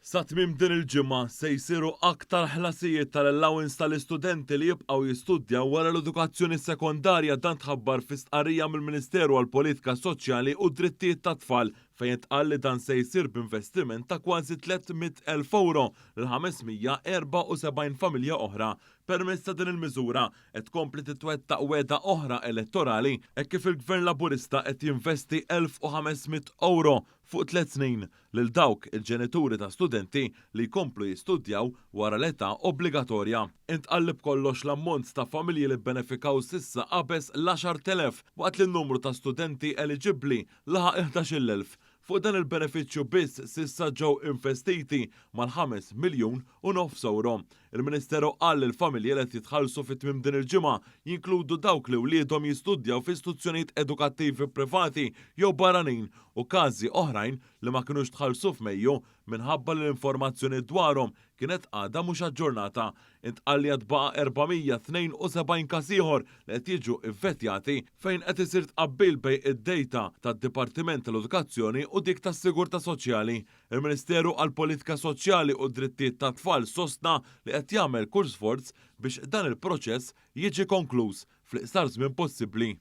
Sa tmiem din il-ġimgħa se jsiru aktar ħlasijiet tal-allowance tal-istudenti li jibqgħu jistudjaw wara l-edukazzjoni sekondarja dan tħabbar fi stqarrija mill-Ministeru għall-Politika Soċjali u d-Drittijiet tat-Tfal fejn intqal li dan se jsir b'investiment ta' kważi 300,000 ewro lil 574 familja oħra. Permezz ta' din il-miżura qed tkompli titwettaq wegħda oħra elettorali hekk kif il-Gvern Laburista qed jinvesti 1,500 ewro fuq tliet snin lil dawk il-ġenituri ta' studenti li jkomplu jistudjaw wara l-età obbligatorja. Intqal li b'kollox l-ammont ta' familji li bbenefikaw s'issa qabeż l-10,000 waqt li n-numru ta' studenti eliġibbli laħaq il-11,000. Fuq dan il-benefiċċju biss s'issa ġew investiti mal-ħames miljun u nofs ewro. Il-Ministeru qal li l-familji li qed jitħallsu fi tmiem din il-ġimgħa jinkludu dawk li wliedhom jistudjaw fi istituzzjonijiet edukattivi privati jew barranin u każi oħrajn li ma kinux tħallsu f'Mejju minħabba li l-informazzjoni dwarhom kienet għadha mhux aġġornata. Intqal li għad baqa' 472 każ ieħor li qed jiġu vvettjati fejn qed isir tqabbil bejn id-dejta tad-Dipartiment tal-Edukazzjoni u dik tas-Sigurtà Soċjali. Il-Ministeru għall-Politika Soċjali u d-Drittijiet tat-Tfal sostna li qed jagħmel kull sforz biex dan il-proċess jiġi konkluż fl-iqsar żmien possibbli.